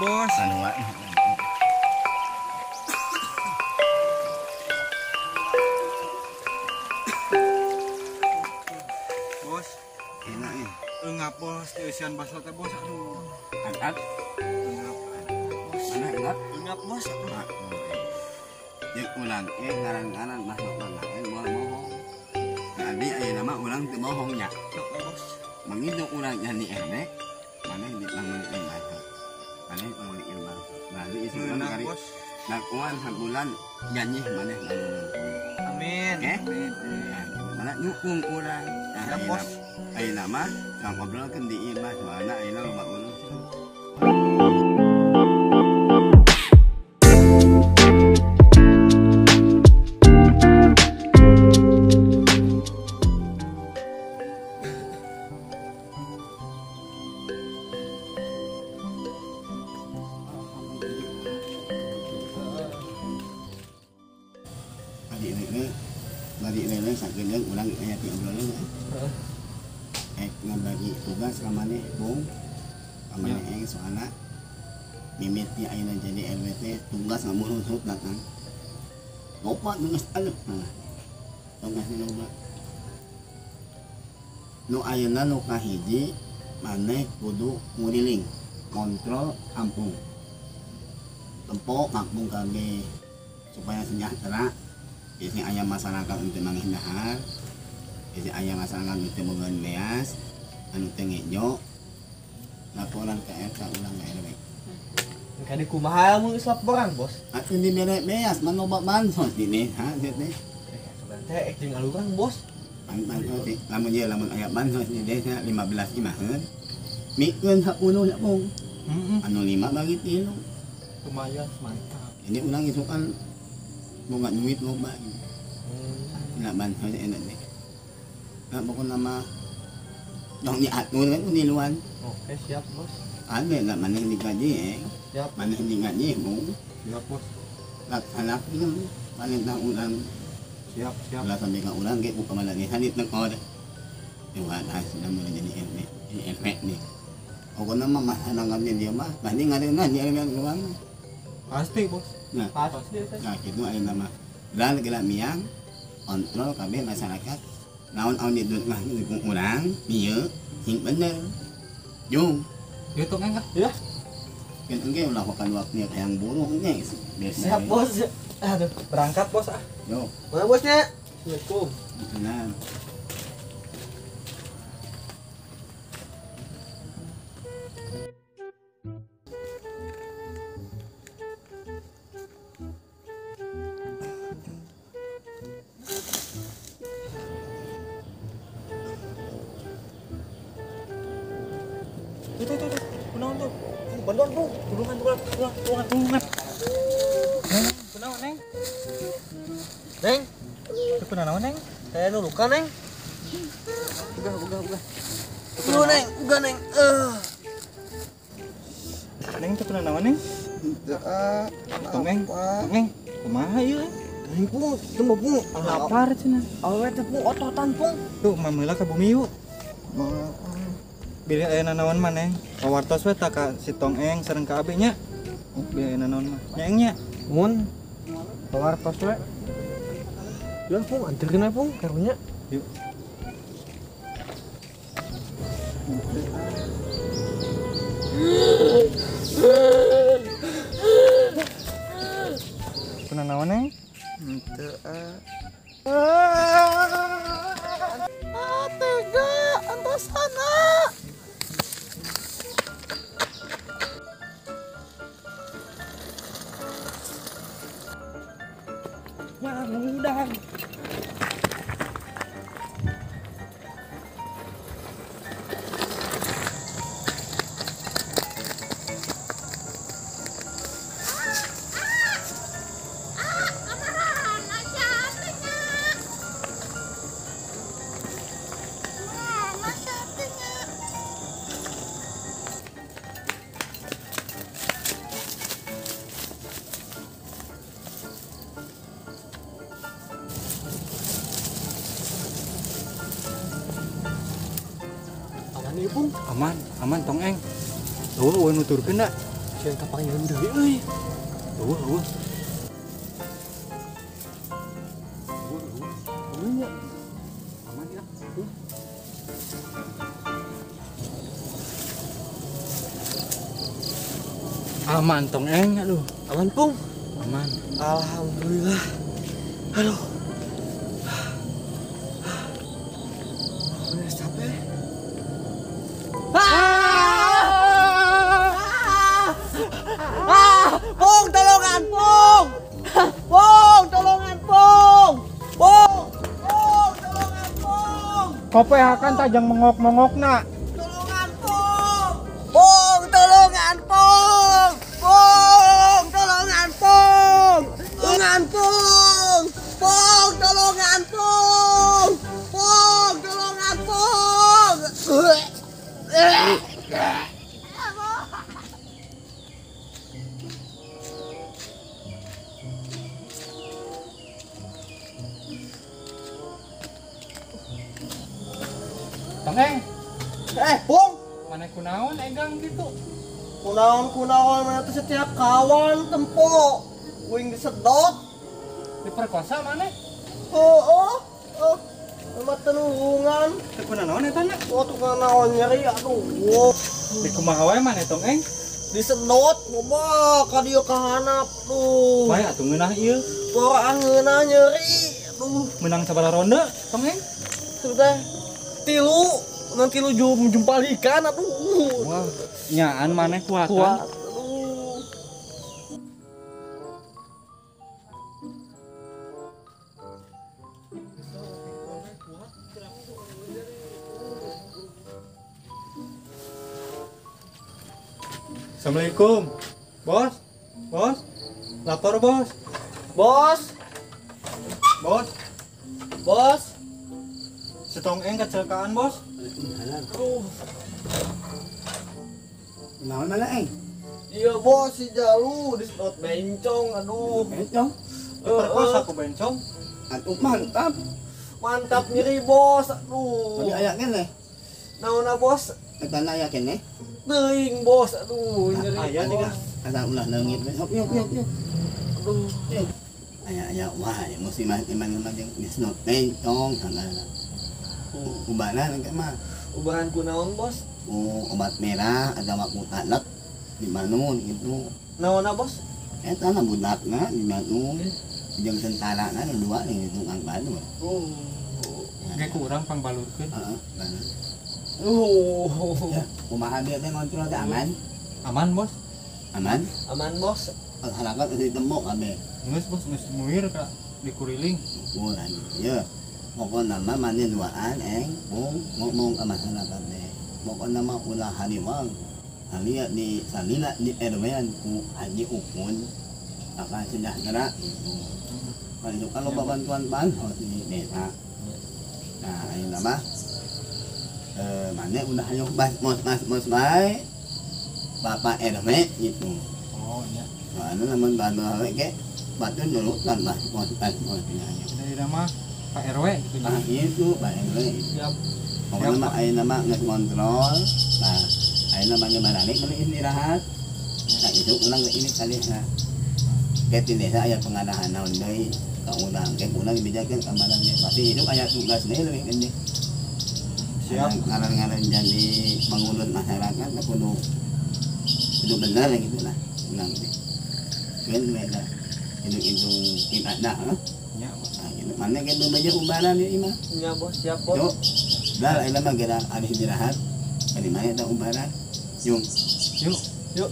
Bos. Anu wae. Bos, enak ya. Engap bos, dieusian baso teh bos. Aduh. Angkat. Engap. Mana engap? Engap bos. Jeung urang teh ngaran-ngaran masuk kana moal bohong. Jadi ayeuna mah urang teu bohong nya. Bos. Mangitu urang nyanyi elek, maneh dipanggilkeun baso. Maneh panggilkeun baso. Berarti isu urang kari lakuan sabulan janji maneh bangunan. Amin. Oke? Amin. Mana nyukung urang. Siap bos. Ayeuna mah tong ngobrolkeun di imah soalna ayeuna loba urusan. Bari lele sakedeung urang aya ti obrolan. Ngabagi tugas ka maneh bung. Ka maneh eng soalna mimiti ayeuna jadi RW teh tugas ngamurusut datang. Loba tugas aduh malah. Tugas loba. Nu ayeuna nu kahiji maneh kudu nguriling kontrol kampung. Tempo kampung kabeh supaya sejahtera. Isi ayam masyarakat untuk manggih dahar, isi ayam masyarakat untuk boga beas, anu teu ngejo, laporan ke RT ulang ke RW. Kadi kumaha mun geus laporan, Bos? Atuh dibere beas man loba bansos di desa teh. Sebenarnya teh ek jeung alurang, Bos. Pan-pan teh lamun ieu lamun aya bansos di desa 15 imaheun. Mikeun 10 nya, Bung. Anu 5 bagi 3. Lumayan, mantap. Ini urang isukan boga duit loba. Nak bansos enak deh. Nah, pokoknya nama dong diatur kan niluan. Oke, siap, Bos. Ada lah mana yang digaji, Siap. Mana yang digaji, Bung. Siap, Bos. Laksanakan paling urang. Siap, siap. Lah sampai ka urang ge buka mana desa di tengkor. Dewa sudah mulai jadi RW, jadi RW nih. Pokoknya mah masyarakat dia mah, pasti ngareunah di RW urang. Pasti, Bos. Nah, pasti. Nah, gitu aya nama. Dan gerak miang kontrol kabeh masyarakat. Naon-naon di mah dukung urang, ieu sing bener. Jung. Ieu tong engah. Ya. Kan engke ulah wakan waktu hayang buruh engke. Siap, Bos. Aduh, berangkat, Bos ah. Yo. Mana bosnya? Assalamualaikum. Waalaikumsalam. Tuh. Kunaon tuh? Bantuan, Bung. Tulungan, tulungan, tulungan. Neng, kunaon, Neng? Neng. Itu kunaon, Neng? Saya nu luka, Neng. Uga, uga, uga. Tuh, Neng, uga, Neng. Neng, itu kunaon, Neng? Henteu, ah. Tong, Neng. Tong, Neng. Kumaha ieu? Neng, Pung, teu mah, Pung. Lapar cenah. Awewe teh, Pung, ototan, Pung. Tuh, mameula ka bumi yuk. Bilih aya nanaon mah, Neng. Pawartos we tah ka si Tong Eng sareng ka Abi nya. Bilih aya nanaon mah. Nya Eng nya. Mun. Pawartos we. Ya, Pung, anterkeun we, Pung, karunya. Yuk. Kuna naon, Neng? Henteu, ah. Ah, tega antosana. Wah, mengudang. Pung. Aman, aman Tong Eng. Eueuh eueuh nuturkeun da. Sieun kapangieun deui euy. Eueuh eueuh. Eueuh nya. Aman ya. Aman tong eng aduh. Aman Pung. Aman. Alhamdulillah. Aduh. Udah capek. Pung, tolongan Pung. Pung, tolongan Pung. Pung, Pung, tolongan Pung. Kopehakan tajang mengok-mengokna. Tolongan Pung. Pung, tolongan Pung. Pung, tolongan Pung. Tolongan Pung. Pung, tolongan Pung. Pung, tolongan Pung. Tong eng. Pung. Mana kunaon egang gitu? Kunaon mana tuh setiap kawan tempo uing disedot. Diperkosa mana? Oh. Mama tenulungan. Teu kunaon eta nya? Oh, tukang naon nyeri aduh. Di kumaha wae mana tong eng? Disedot loba ka dieu ka handap tuh. Bae atuh ngeunah ieu. Pora ngeunah nyeri. Aduh. Menang sabaraha ronde tong eng? Sudah tilu nanti lu jumpalikan aduh. Wah, nyaan maneh kuat. Kuat. Aduh. Assalamualaikum. Bos. Bos. Lapor, Bos. Bos. Bos. Bos. Setong eng kecelakaan, Bos. Aduh. Naon mana eng? Iya, Bos, si Jalu disedot bencong, aduh. Bencong? Diperkosa ku bencong. Atuh mantap. Mantap nyeri, Bos. Aduh. Tapi aya keneh. Naonna, Bos? Eta aya keneh. Teuing, Bos. Aduh, nyeri. Aya juga. Asa ulah leungit we. Hop, yuk, yuk, yuk. Aduh. Aya aya wah, musiman iman jeung disedot bencong sagala. Ubaran engke mah. Ubaran kunaon, Bos? Oh, obat merah ada waktu talet di Bandung gitu. Naonna, Bos? Eta na budakna di Bandung. Jeung tentarana nu dua nih tukang Bandung. Oh. Ge ku urang pangbalurkeun. Heeh, bener. Oh. Ya, kumaha dia teh ngontrol teh aman? Aman, Bos. Aman? Aman, Bos. Masyarakat geus ditemu kabeh. Geus, Bos, geus muir ka dikuriling. Ukuran. Ye. Pokokna mah maneh duaan eng bung ngomong ka masyarakat teh. Pokokna mah ulah hariwang. Halia di salila di RW-an ku Haji Ukun akan sejahtera gitu. Kalau itu kalau bantuan bansos di desa. Nah, ini mah mana udah ayo bas mos mas mos bae Bapak RW gitu. Oh iya. Soalnya namun bantu ke batu nurutan lah mos mas mos Dari nama Pak RW gitu. Ah itu Pak RW. Siap. Pokoknya mah ayeuna nama geus ngontrol. Nah, ayeuna mah balik beli istirahat. Nah, itu ulang ke ini kali nah. Ke di desa aya pengarahan naon deui ka urang ke urang dibejakeun ka marang pasti hidup aya tugas deui leuwih gede. Siap. Ngaran-ngaran jadi pengurus masyarakat kudu kudu bener gitu lah. Urang teh. Keun we lah. Hitung-hitung ibadah lah. Nya, Bos. Nah, gitu. Mana ke bebeja ubaran ieu mah. Nya, Bos, siap, Bos. Yuk. Dah ayeuna mah geura ari istirahat. Di mana eta ubaran? Yung. Yuk, yuk.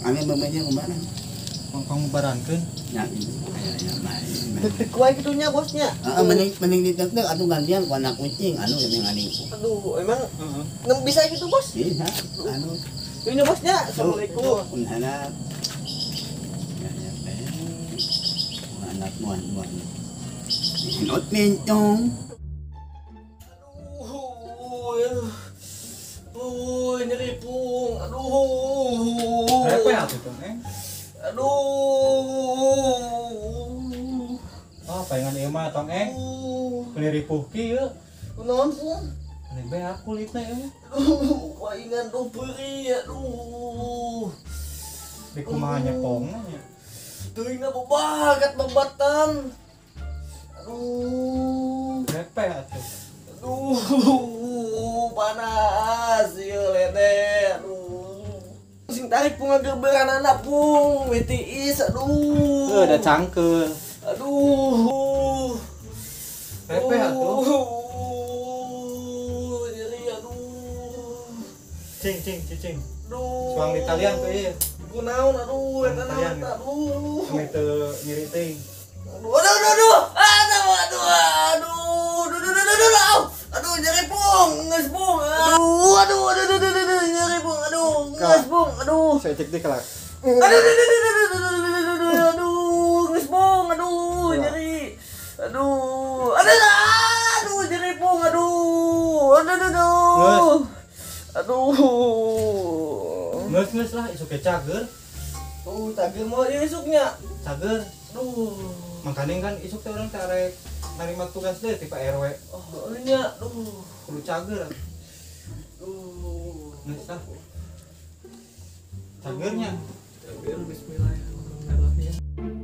Ane bebeja ubaran. Kong ubarankeun. Ya gitu. Aya bae. Deg-deg wae kitu nya, Bosnya. Heeh, mending dideg-deg atuh gantian ku anak kucing anu yang ngalingkuk. Aduh, emang heeh. Bisa gitu, Bos? Bisa. Anu. Ini Bosnya. Assalamualaikum. Waalaikumsalam. Ya ya teh. Anak buah buah. Not mencong. Aduh. Aduh, nyeri pung. Aduh. Apa ya tuh, Eng? Aduh. Oh, palingan ieu mah tong eng. Meuni ripuh kieu. Kunaon, Pung? Meni beak kulitna ieu mah. Aduh, palingan tuh peurih, aduh. Di kumaha nyepong nya. Teuing na babagat babatan. Aduh. Repeh atuh. Aduh, panas ieu lede. Aduh. Sing tarik pung ngageberanana pung, witiis aduh. Heuh, da cangkeul. Aduh. Repeh atuh. Nyeri aduh. Cing cing cicing. Aduh. Suang di talian tuh ieu. Kunaon aduh, eta naon Talian. eta aduh. Kami teu nyeri teuing. Aduh, aduh, aduh, aduh. Aduh, aduh, aduh, aduh, aduh, aduh, aduh, aduh. Aduh, nyeri pung, geus pung. Aduh, aduh, aduh, aduh, aduh, aduh, nyeri pung, aduh, geus pung, aduh. Saya cek di kelak. Aduh, aduh, aduh, aduh, aduh, aduh, aduh, aduh, aduh, geus pung, aduh, nyeri. Aduh, aduh, aduh, nyeri pung, aduh, aduh, aduh, aduh. Aduh. Geus geus lah isuk ge cager. Tuh, cager mau isuknya. Cager. Aduh. Makanya kan isuk teh urang teh arek narima tugas deh ti Pak RW. Oh, nya, aduh. Kudu cager. Aduh. Geus lah. Cagernya. Cager, bismillahirrahmanirrahim.